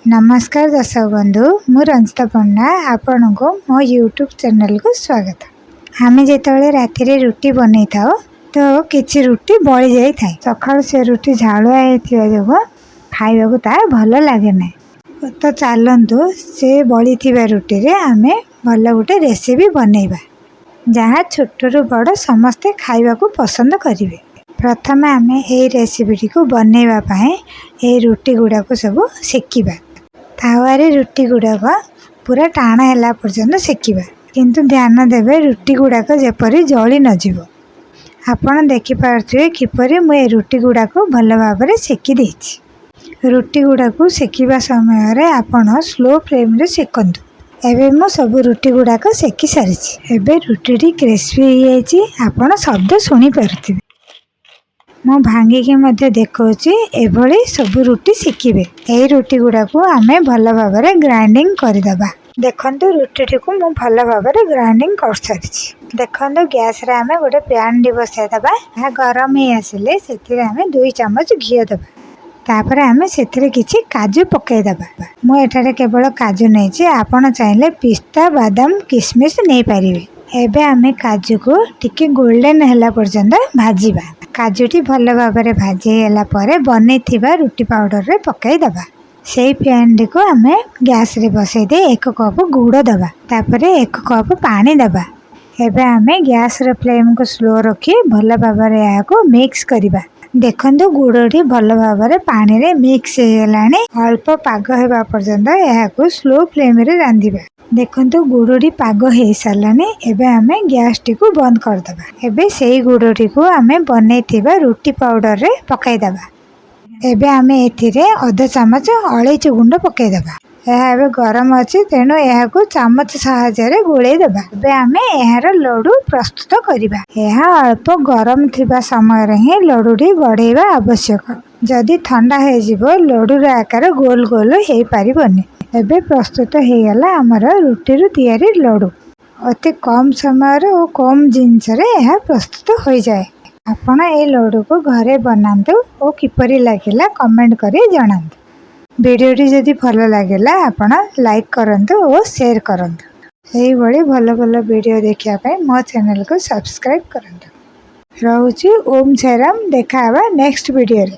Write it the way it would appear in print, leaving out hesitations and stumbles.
ନମସ୍କାର ଦର୍ଶକ ବନ୍ଧୁ, ମୁଁ ରଞ୍ଜିତା ପଣ୍ଡା, ଆପଣଙ୍କୁ ମୋ ୟୁଟ୍ୟୁବ୍ ଚ୍ୟାନେଲକୁ ସ୍ୱାଗତ। ଆମେ ଯେତେବେଳେ ରାତିରେ ରୁଟି ବନେଇଥାଉ ତ କିଛି ରୁଟି ବଳି ଯାଇଥାଏ। ସକାଳୁ ସେ ରୁଟି ଝାଳୁଆ ହେଇଥିବା ଯୋଗୁଁ ଖାଇବାକୁ ତାହା ଭଲ ଲାଗେ ନାହିଁ। ତ ଚାଲନ୍ତୁ, ସେ ବଳିଥିବା ରୁଟିରେ ଆମେ ଭଲ ଗୋଟେ ରେସିପି ବନେଇବା, ଯାହା ଛୋଟରୁ ବଡ଼ ସମସ୍ତେ ଖାଇବାକୁ ପସନ୍ଦ କରିବେ। ପ୍ରଥମେ ଆମେ ଏହି ରେସିପିଟିକୁ ବନେଇବା ପାଇଁ ଏହି ରୁଟି ଗୁଡ଼ାକୁ ସବୁ ସେକିବା। ତାୱାରେ ରୁଟି ଗୁଡ଼ାକ ପୁରା ଟାଣ ହେଲା ପର୍ଯ୍ୟନ୍ତ ସେକିବା, କିନ୍ତୁ ଧ୍ୟାନ ଦେବେ ରୁଟି ଗୁଡ଼ାକ ଯେପରି ଜଳି ନଯିବ। ଆପଣ ଦେଖିପାରୁଥିବେ କିପରି ମୁଁ ଏ ରୁଟି ଗୁଡ଼ାକୁ ଭଲ ଭାବରେ ସେକି ଦେଇଛି। ରୁଟି ଗୁଡ଼ାକୁ ସେକିବା ସମୟରେ ଆପଣ ସ୍ଲୋ ଫ୍ଲେମ୍ରେ ସେକନ୍ତୁ। ଏବେ ମୁଁ ସବୁ ରୁଟି ଗୁଡ଼ାକ ସେକି ସାରିଛି। ଏବେ ରୁଟିଟି କ୍ରିସ୍ପି ହେଇଯାଇଛି, ଆପଣ ଶବ୍ଦ ଶୁଣିପାରୁଥିବେ। ମୁଁ ଭାଙ୍ଗିକି ମଧ୍ୟ ଦେଖାଉଛି। ଏଭଳି ସବୁ ରୁଟି ସେକିବେ। ଏହି ରୁଟି ଗୁଡ଼ାକୁ ଆମେ ଭଲ ଭାବରେ ଗ୍ରାଇଣ୍ଡିଙ୍ଗ କରିଦେବା। ଦେଖନ୍ତୁ, ରୁଟିଟିକୁ ମୁଁ ଭଲ ଭାବରେ ଗ୍ରାଇଣ୍ଡିଙ୍ଗ କରିସାରିଛି। ଦେଖନ୍ତୁ, ଗ୍ୟାସରେ ଆମେ ଗୋଟେ ପ୍ୟାନ୍ଟି ବସାଇଦେବା। ଏହା ଗରମ ହେଇ ଆସିଲେ ସେଥିରେ ଆମେ 2 ଚାମଚ ଘିଅ ଦେବା। ତାପରେ ଆମେ ସେଥିରେ କିଛି କାଜୁ ପକାଇଦେବା। ମୁଁ ଏଠାରେ କେବଳ କାଜୁ ନେଇଛି, ଆପଣ ଚାହିଁଲେ ପିସ୍ତା, ବାଦାମ, କିସମିସ୍ ନେଇପାରିବେ। ଏବେ ଆମେ କାଜୁକୁ ଟିକେ ଗୋଲ୍ଡେନ୍ ହେଲା ପର୍ଯ୍ୟନ୍ତ ଭାଜିବା। କାଜୁଟି ଭଲ ଭାବରେ ଭାଜି ହେଇଗଲା ପରେ ବନେଇଥିବା ରୁଟି ପାଉଡ଼ରରେ ପକାଇଦେବା। ସେଇ ପ୍ୟାନ୍ଟିକୁ ଆମେ ଗ୍ୟାସରେ ବସାଇ ଦେଇ 1 କପ୍ ଗୁଡ଼ ଦେବା। ତାପରେ 1 କପ୍ ପାଣି ଦେବା। ଏବେ ଆମେ ଗ୍ୟାସର ଫ୍ଲେମ୍କୁ ସ୍ଲୋ ରଖି ଭଲ ଭାବରେ ଏହାକୁ ମିକ୍ସ କରିବା। ଦେଖନ୍ତୁ, ଗୁଡ଼ଟି ଭଲ ଭାବରେ ପାଣିରେ ମିକ୍ସ ହେଇଗଲାଣି। ଅଳ୍ପ ପାଗ ହେବା ପର୍ଯ୍ୟନ୍ତ ଏହାକୁ ସ୍ଲୋ ଫ୍ଲେମ୍ରେ ରାନ୍ଧିବା। ଦେଖନ୍ତୁ, ଗୁଡ଼ଟି ପାଗ ହେଇସାରିଲାଣି। ଏବେ ଆମେ ଗ୍ୟାସଟିକୁ ବନ୍ଦ କରିଦେବା। ଏବେ ସେଇ ଗୁଡ଼ଟିକୁ ଆମେ ବନେଇଥିବା ରୁଟି ପାଉଡ଼ରରେ ପକାଇଦେବା। ଏବେ ଆମେ ଏଥିରେ ଅଧ ଚାମଚ ଅଳେଇଚ ଗୁଣ୍ଡ ପକାଇଦେବା। ଏହା ଏବେ ଗରମ ଅଛି, ତେଣୁ ଏହାକୁ ଚାମଚ ସାହାଯ୍ୟରେ ଗୋଳେଇ ଦେବା। ଏବେ ଆମେ ଏହାର ଲଡ଼ୁ ପ୍ରସ୍ତୁତ କରିବା। ଏହା ଅଳ୍ପ ଗରମ ଥିବା ସମୟରେ ହିଁ ଲଡ଼ୁଟି ଗଢ଼େଇବା ଆବଶ୍ୟକ। ଯଦି ଥଣ୍ଡା ହେଇଯିବ, ଲଡ଼ୁର ଆକାର ଗୋଲ ଗୋଲ ହେଇପାରିବନି। ଏବେ ପ୍ରସ୍ତୁତ ହେଇଗଲା ଆମର ରୁଟିରୁ ତିଆରି ଲଡ଼ୁ। ଅତି କମ୍ ସମୟରେ ଓ କମ୍ ଜିନିଷରେ ଏହା ପ୍ରସ୍ତୁତ ହୋଇଯାଏ। ଆପଣ ଏହି ଲଡ଼ୁକୁ ଘରେ ବନାନ୍ତୁ ଓ କିପରି ଲାଗିଲା କମେଣ୍ଟ କରି ଜଣାନ୍ତୁ। ଭିଡ଼ିଓଟି ଯଦି ଭଲ ଲାଗିଲା, ଆପଣ ଲାଇକ୍ କରନ୍ତୁ ଓ ସେୟାର କରନ୍ତୁ। ଏଇଭଳି ଭଲ ଭଲ ଭିଡ଼ିଓ ଦେଖିବା ପାଇଁ ମୋ ଚ୍ୟାନେଲକୁ ସବସ୍କ୍ରାଇବ୍ କରନ୍ତୁ। ରହୁଛି, ଓମ୍ ସାଇରାମ। ଦେଖା ହେବା ନେକ୍ସଟ ଭିଡ଼ିଓରେ।